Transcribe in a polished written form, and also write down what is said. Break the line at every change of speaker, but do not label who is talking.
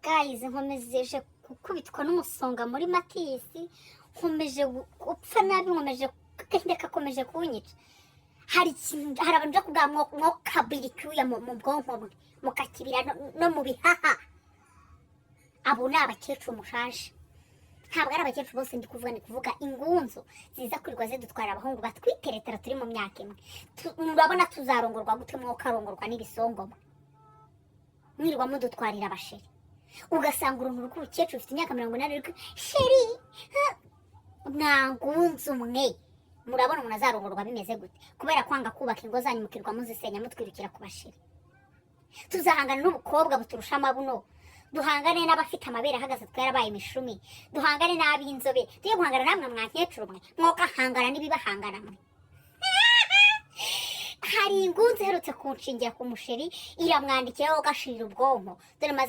Guys, nkomeje gukubitwa n'umusonga muri matisi, nkomeje gupfa nabi, nkomeje agahinda kakomeje kunyica. Hari ikintu, hari abantu nja kubwira mwokabira icyuya mu bwonko bwe, mukakibira no mu bihaha. Abo ni abakecuru mushaje. Ntabwo ari abakecuru bose ndi kuvuga, ni kuvuga ingunzu ziza kwirirwa zidutwara abahungu batwiteretera turi mu myaka imwe. Murabona tuzarongorwa gute? Mwokarongorwa n'ibisongomwe, mwirirwa mudutwarira abachéri, ugasanga uruntu rw'urukecuru rufite imyaka 80 ruri chéri. Ha, mwangunzu mwe, murabona umuntu azarongorwa bimeze gute? Kubera kwanga kubaka ingo zanyu, mukirwa muzisenya, mutwirukira ku bachéri. Tuzahangana n'ubukobwa buturusha amabuno, duhangane n'abafite amabere ahagaze twarabaye imishumi, duhangane n'ab'inzobe, tujye guhangana namwe mwankecuru mwe? Mwokahangana n'ibibahangana mwe. Hari ingunzu iherutse kunshingira ku muchéri, iramwandikira, gashirira ubwonko. Dore maze.